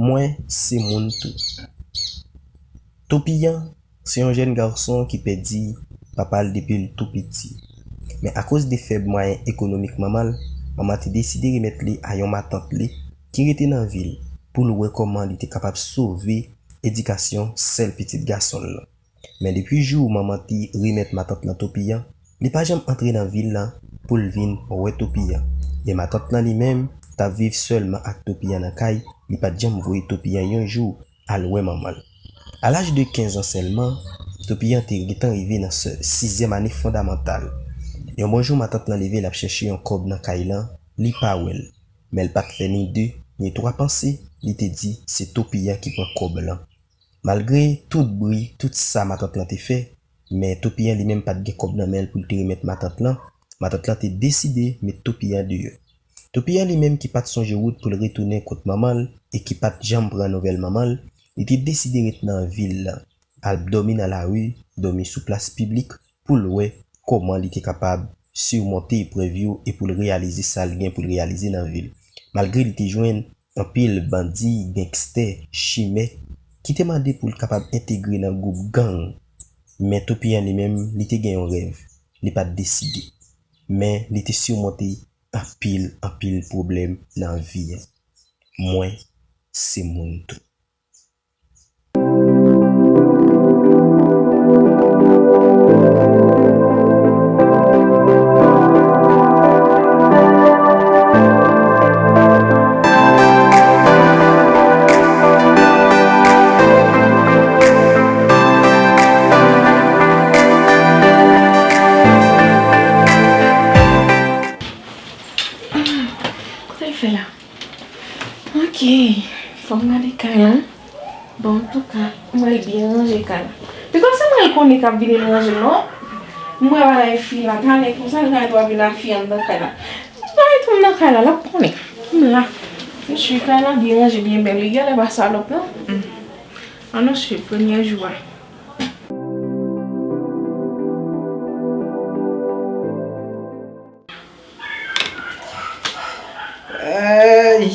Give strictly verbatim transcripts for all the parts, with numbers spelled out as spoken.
Mwen se moun tou. Topiyan se yon jèn gason ki pèdi papa l depi l tou piti. Men akoz de fèb mwayen ekonomik manman l, manman te deside remèt li a yon matant li ki rete nan vil pou l wè kòman li te kapab sove edikasyon sèl pitit gason l lan. Men depi jou manman te remèt matant lan Topiyan, li pa janm antre nan vil lan pou l vin wè Topiyan. E matant lan li menm t ap viv sèlman ak Topiyan nan kay, li pa t janm voye Topiyan yon jou al wè manman l. A laj de kenz an sèlman, Topiyan te gentan rive nan se- sizyèm ane fondamantal. Yon bon jou, matant lan leve, l ap chèche yon kòb nan kay lan, li pa wè l. Men l pa t fè ni de, ni twa panse, li te di se Topiyan ki pran kòb lan. Malgre tout bri, tout sa matant lan te fè, men Topiyan li menm pa t gen kòb nan men l pou l te remèt matant lan. Matant lan te deside met Topiyan deyò. Topiyan li menm ki pa t sonje wout pou l retounen kot manman l e ki pa t janm pran nouvèl manman l, li te deside ret nan vil lan, al dòmi nan lari, dòmi sou plas piblik pou l wè kòman li te kapab simonte eprèv yo e pou l reyalize sa l gen pou l reyalize nan vi l. Malgre li te jwenn anpil bandi, gangstè, chimè ki te mande pou l kapab entegre nan gwoup gang, men Topiyan li menm, li te gen yon rèv. Li pa t deside. Men li te simonte anpil, anpil pwoblèm nan vi an. Mwen se moun tou. Kote l fè la? Ok. Fò m gade kay la. Bon, antouka, m wè l byen ranje kay la. Bikòm se mwen l konnen k ap vin ranje l, non? M wè bagay fi la, talè konsa l gade w ap vin ak fi anndan kay la. Bagay tou anndan kay la, l ap konnen. M la. M swiv kay la byen ranje, byen bèl. Li genlè pa salòp, non? Hmm. Ann nou swiv premye jou a. Ay!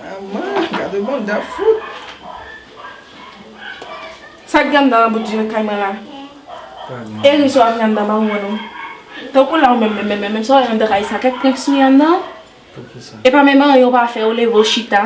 Manman, gade banda fout. Sa k gen anndan nan bout je kay mwen la? Pa gen. E ri sa w ap gen anndan, pa wè non. Tankou la ou menm, menm, menm, menm, menm, sa w wè anndan kay sa, kèk prank sou anndan. Poukisa? E pa menm anyen w pa fè, ou leve w chita.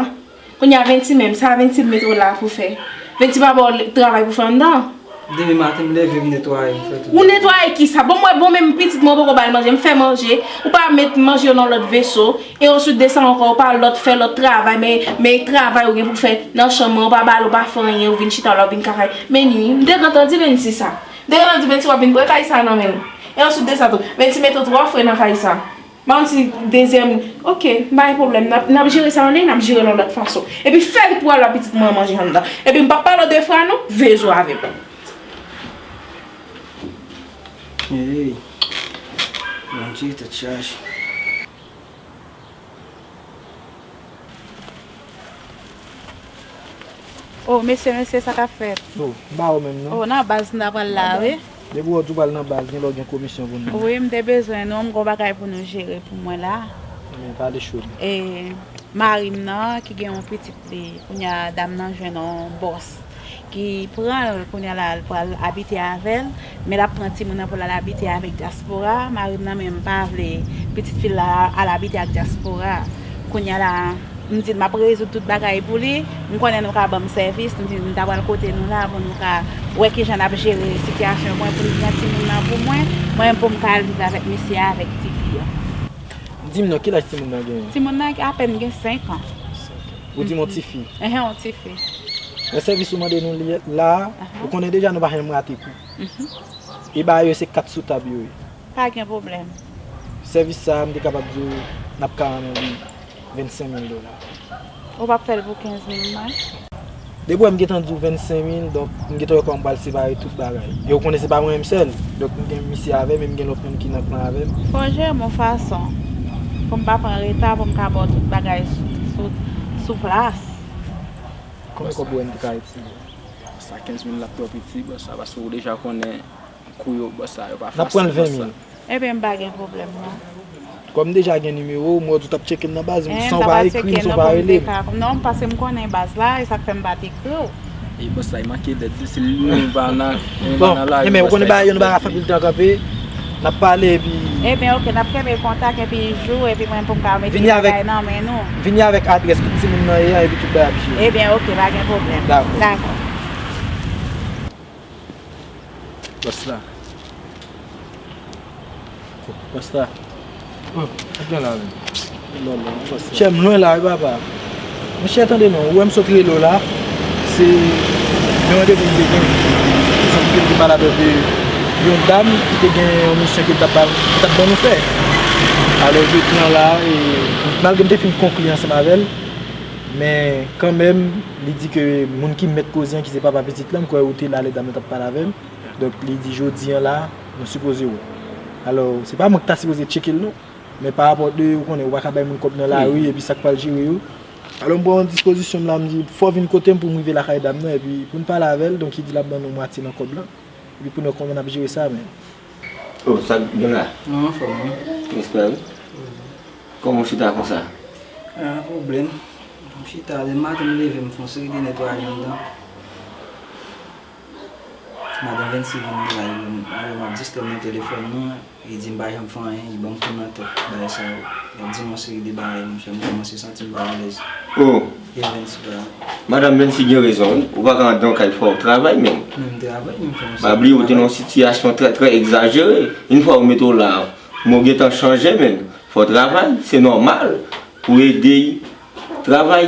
Kounye a Venti menm, sa Venti mete w la pou fè? Venti pa ba w travay pou fè anndan? Demen maten, m leve, m netwaye, m fè tout. Ou netwaye kisa? Bon, m wè, bon, menm pitit mwen, ou poko ba l manje, m fè manje, ou pa met manje yo nan lòt veso, e answit de sa ankò, ou pa lòt fè lòt travay, men, men travay ou gen pou fè nan chanm mwen, ou pa ba l, ou pa fè anyen, ou vin chita la, ou vin kakay. Men ni, m te gentan di Venti sa. M te gentan di Venti w ap vin pran kay sa nan men l. E answit de sa tou, Venti mete w twò fre nan kay sa. Ba yon ti dezyèm, ok, m pa gen pwoblèm, n ap, n ap jere sa ann liy, n ap jere l yon lòt fason. Epi fè vit pou w al ba pitit mwen an manje anndan. Epi m p ap pale w de fra non, veye zo avè m. Hey, Bondye, tèt chaje. Oh, mesye, mesye, sa k ap fèt? Oh, m pa wè w menm non. Oh, nan baz m ta pral la, wi. Depi w wè w tou pral nan baz, gen lè w gen komisyon pou nou. Wi, m te bezwen nou, m gon bagay pou nou jere pou mwen la. Men pale cho. E mari m nan, ki gen yon pitit li, kounye a dam nan jwenn yon bòs ki pran l, kounye a la, l pral abite avè l, men l ap pran timoun nan pou l al abite avèk dyaspora. Mari m nan menm pa vle pitit fi l la al abite ak dyaspora. Kounye a la, m di l m ap rezoud tout bagay pou li. M konnen nou ka ban m sèvis. M di m ta pral kote nou la pou nou ka wè kijan n ap jere sitiyasyon mwen pou li pran timoun nan pou mwen. Mwen menm pou m ka al viv avèk misye a, avèk tifi a. Di m non, ki laj timoun nan genyen? Timoun nan apèn gen senk an. Senk an. Ou di m yon tifi? Enhen, yon tifi. Nan sèvis ou mande nou li la a, ou konnen deja nou pa janm rate kou. Mhm. E ba yo se kat sou tab yo ye. Pa gen pwoblèm. Sèvis sa a, m te kapab di w, n ap ka rann li vennsenk mil dola. Ou p ap fè l pou kenz mil non? Depi w wè m gentan di w vennsenk mil, donk m gentan wè kòman m pral separe tout bagay. E ou konnen se pa mwen menm sèl. Donk m gen misye avè m, e m gen lòt moun ki nan plan avè m. Fò w jere m yon fason pou m pa pran reta, pou m ka ba w tout bagay sou, sou, sou plas. Konbyen kòb ou wè m te ka itilize? Sa kenz mil la twò piti, bòs la, paske ou deja konnen kou yo, bòs la, yo pa fasil, bòs la. N ap pran l ven mil. Ebyen, m pa gen pwoblèm non. Kòm m deja gen nimewo w, m wè w t ap tcheke m nan baz, m di san w pa ekri m, san w pa rele m. Non, paske m konnen baz la, e sa k fè m pa t ekri w. E bòs la, e manke dèt, se li menm pa nan, li pa nan lari. Bon, men ou konnen bagay yo, nou pa ka fè pil tan kanpe. N ap pale epi. Ebyen, oke, n ap kenbe kontak epi jou, epi mwen pou m ka mete bagay nan men nou. Vini avèk adrès tout timoun nan ye a, epi tout bagay ap jere. Ebyen, oke, pa gen pwoblèm. Dakò. Dakò. Bòs la. Bòs la. Oh, ou gen la menm. Non, non, bòs la. Chè m lwen la, wi, papa. Monchè, tande non, ou wè m sot rele w la. Se yon randevou m te gen. Sa m te pale avè w de yon dam ki te gen yon misyon ke l t ap ba, ki t ap ban nou fè. Alò, jodi a la, e, malgre m te fin konkli ansanm avè l, men kanmenm, li di ke moun ki mèt koze an, ki se papa pitit lan, m kwè ou te la lè dam nan t ap pale avè m. Donk, li di jodi a la, nou sipoze wè. Alò, se pa mwen ki ta sipoze tcheke l non. Men pa rapò de, ou konnen, ou pa ka bay moun kòb nan lari, epi sa k pral jere yo. Alò, m pran yon dispozisyon m la, m di, fò w vin kote m pou m rive lakay dam nan, epi pou n pale avè l, donk, li di l ap ban nou mwatye nan kòb lan, epi pou n wè kòman n ap jere sa, men. Oh, sa k gen la? Non, anfòm, wi. Respè, wi. Kòman w chita konsa? Ah, pwoblèm. M chita, demen maten m leve, m fè yon seri de netwayaj anndan. Madan Vensi vin nan kay mwen, m ap distè nan telefòn mwen, li di m pa janm fè anyen, li ban m kou nan tèt, bagay sa yo. L ap di m yon seri de bagay, monchè, m kòmanse santi m pa alèz. Oh! E Vensi pa. Madan Vensi gen rezon, wi. Ou pa ka anndan yon kay, fò w travay menm. Men m travay, men m fè yon seri de bagay. Pa bliye, ou te nan yon sitiyasyon trè, trè egzajere. Yon fwa ou mete w la, men w gentan chanje menm. Fò w travay, se nòmal pou w ede l travay.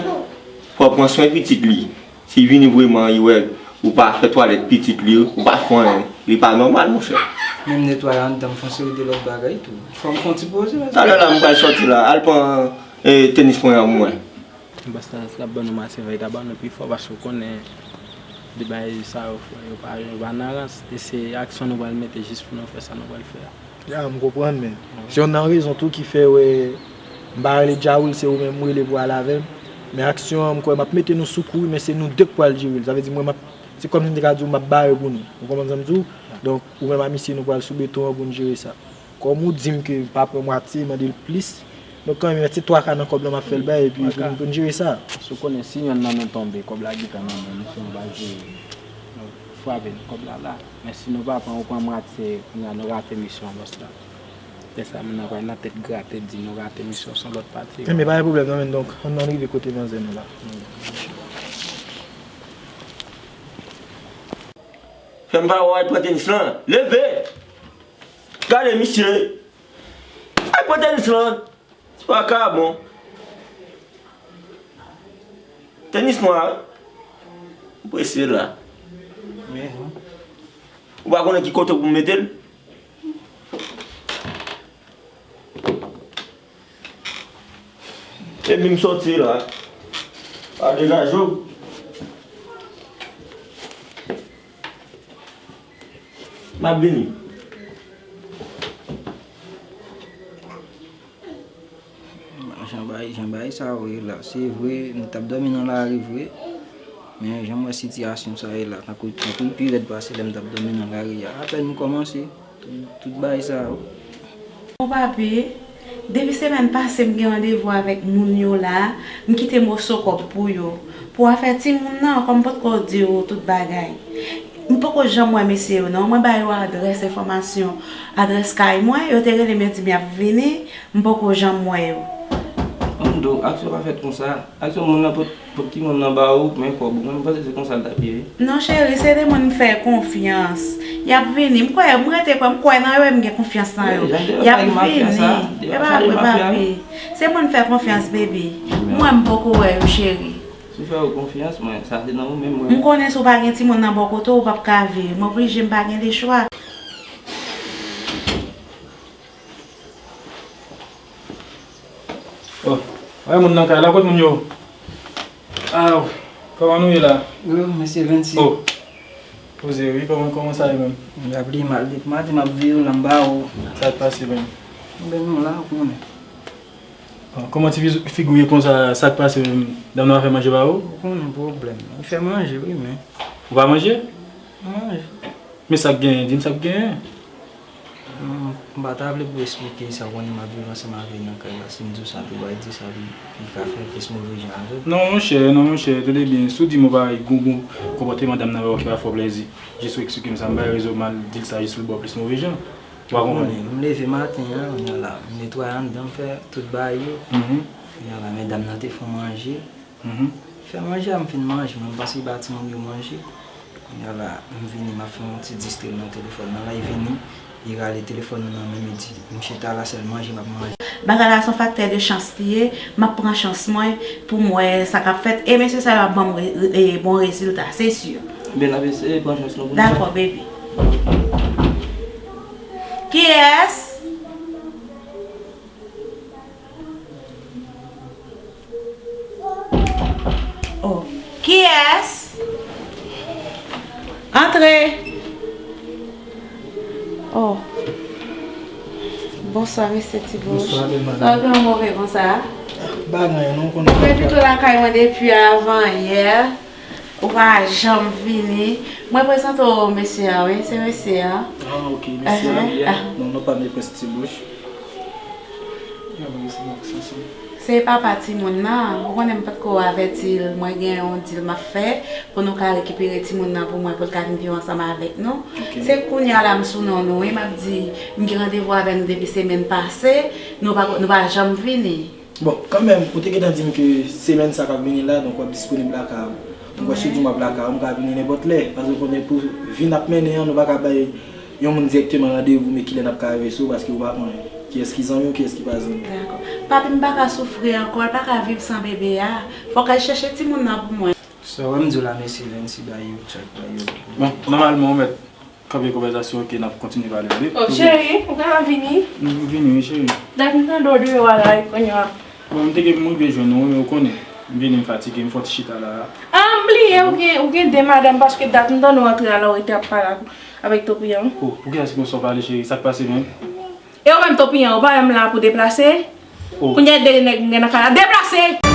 Fò w pran swen pitit li. Si vini vrèman, li wè ou pa fè twalèt pitit li, ou pa fè anyen, li pa nòmal, monchè. Menm netwaye anndan, m fè yon seri de lòt bagay tou. Fò m fè yon ti poze, mèt. Talè la, m pral sòti la, al pran, eh, tenis mwen an pou mwen. Basta, l ap ban nou mati, fè l ta ban nou pi fò, paske w konnen, de bagay sa yo, frè, yo pa, yo pa nan rans, e se aksyon nou pral mete jis pou nou fè sa nou pral fè a. Ya, m konprann, men se youn nan rezon tou ki fè, wè, m pa rele Djawoul, se ou menm m rele pou ale avè m. Men aksyon an, m kwè m ap mete nou sou kou, wi, men se nou de k pral jere l. Sa vle di, mwen, m ap, se kòmsi m te ka di w, m ap bare pou nou. Ou konprann sa m di w? Donk, ou menm a misye, nou pral sou beton an pou n jere sa. Kòm ou di m ke pa pran mwatye, mande l plis. Donk, kanmenm, se twa ka nan kòb la, m ap fè l bay, epi pou n, pou n jere sa. Paske w konnen, si yonn nan nou tonbe, kòb la gentan nan men nou, se nou pral jere. Frape n, kòb la la. Men si nou pa pran, ou pran mwatye, kounye a nou rate misyon bòs la. Lè sa moun nan pral nan tèt grate, di nou rate misyon, se yon lòt pati. Men pa gen pwoblèm non, men donk, ann, ann rive kote manzè nou la. Fè m pa wè w al pran tenis lan. Leve! Gade misye! Al pran tenis lan! Se pa ka bon. Tenis nwa, wi. M prese la. Ou pa konnen ki kote pou m mete l? Epi m sòti la. Pa degaje w. M ap vini. Jan bagay, jan bagay sa yo ye la, se vre, m t ap dòmi nan lari vre, men jan m wè sitiyasyon sa ye la, tankou, tankou l pi rèd pase lè m t ap dòmi nan lari a. Apèn m kòmanse, tout, tout bagay sa yo. Bon, papi, depi semèn pase m gen randevou avèk moun yo la, m kite moso kòb pou yo. Pou afè timoun nan, kòm m potko di w tout bagay, m poko janm wè mesye yo non. Mwen ba yo adrès enfòmasyon, adrès kay mwen, yo te rele m, yo di m y ap vini, m poko janm wè yo. Ann do, aksyon pa fèt konsa. Aksyon moun nan pot, pot timoun nan ba ou, men kòb ou. Mwen m panse se konsa l t ap ye wi. Non cheri, se de moun m fè konfyans. Y ap vini. M kwè, m rete kwè, m kwè nan yo e m gen konfyans nan yo. Y ap vini. E pa vre papi. Se moun m fè konfyans, baby. Mwen m poko wè yo, cheri. Si w fè yo konfyans, mwen, sa se nan ou menm, mwen. M konnen si w pa gen timoun nan bò kote w, ou p ap ka viv. M oblije, m pa gen lechwa. Oh, wè moun nan kay la, kot moun yo? Aw, kòman nou ye la? Oh, mesye Vensi. Oh, poze wi, kòman, kòman sa ye menm? M ap li mal depi maten, m ap veye w la, m ba ou. Sa k pase menm? Anben nou la, ou konnen. Bon, kòman ti fiz-, figi w ye konsa, sa k pase menm? Dam nan pa fè manje ba ou? Ou konnen pwoblèm. Li fè manje wi, men. Ou pa manje? M manje. Men sa k genyen, di m sa k genyen. Non, m pa ta vle pou w eksplike sa w konnen m ap viv ansanm avè l nan kay la. Si m di w sa tou, w a di sa li, li ka fè plis move jan avè m. Non, monchè, non, monchè, tande byen. Si w di m yon bagay, gon, gon konpòteman dam nan wè w ki pa fè w plèzi, jis ou eksplike m sa, m bay rezon, m al di l sa jis pou l ba w plis move jan. Ou pa konprann? Konnen, m leve maten an, kounye a la, m netwaye anndan, m fè tout bagay yo. Mhm. Kounye a la, men dam nan te fè w manje. Mhm. Fè manje a, m fin manje, mwen m pase ba timoun yo manje. Kounye a la, m vini, m ap fè yon ti distre nan telefòn nan. Lè l vini, li rale telefòn nan nan men m, li di, "M chita la, sèl manje m ap manje." Bagay la se yon faktè de chans li ye, m ap pran chans mwen pou m wè sa k ap fèt. E mesye sa yo ap ban m re- re- e bon rezilta, se si. Bèl, ap eseye pran chans nou pou nou. Dakò, baby. Kiyès? Oh. Kiyès? Antre. Oh. Bonswa, mesye Tibouch. Bonswa, bèl madanm. Sa w gen yon move konsa? Pa gen anyen, non, w konnen. Mwen pito lakay mwen depi avan yè. Ou pa janm vini. Mwen prezante w mesye a, wi. Se mesye a. Ah, ok, mesye a. Ehn, ah. Non, non, pa Mèt Prince Tibouch. Se papa timoun nan. Ou konnen m potko avèti l, mwen gen yon deal m ap fè pou nou ka rekipere timoun nan pou mwen, pou l ka vin viv ansanm avèk nou. Ok. Se kounye a la m sou non nou, wi, m ap di, m gen randevou avè nou depi semèn pase, nou pa, nou pa janm vini. Bon, kanmenm, ou te gentan di m ke semèn sa k ap vini la, donk w ap disponib lakay ou. Donk, wè, si w di m w ap lakay ou, m ka vini nenpòt lè. Paske w konnen pou vi n ap mennen an, nou pa ka bay yon moun dirèkteman randevou, men kilè n ap ka rive sou ou, paske ou pa konnen kiyès ki zanmi w, kiyès ki pa zanmi w. Dakò. Papi, m pa ka soufri ankò, l pa ka viv san bebe a. Fòk al chèche timoun nan pou mwen. Sa w wè m di w la, mesye Vency bay yo tchak, bay yo. Bon, nòmalman, ou mèt kanpe konvèsasyon, ok, n ap kontinye pale, ok? Oh, cheri, ou ka vini? M vini, wi, cheri. Dat m tande w deyò a la, e kounye a. Bon, m te gen pou m rive jwenn ou, men ou konnen, m vini, m fatige, m fè yon ti chita la. Ah, m bliye, ou gen, ou gen de madanm, paske dat m tande w antre a la, ou rete ap pale ak, avèk Topiyan. Oh, pou kiyès ki konsa w pale, cheri? Sa k pase menm? E ou menm, Topiyan, ou pa wè m la pou deplase? Oh. Kounye a de nèg m gen nan kay la. Deplase!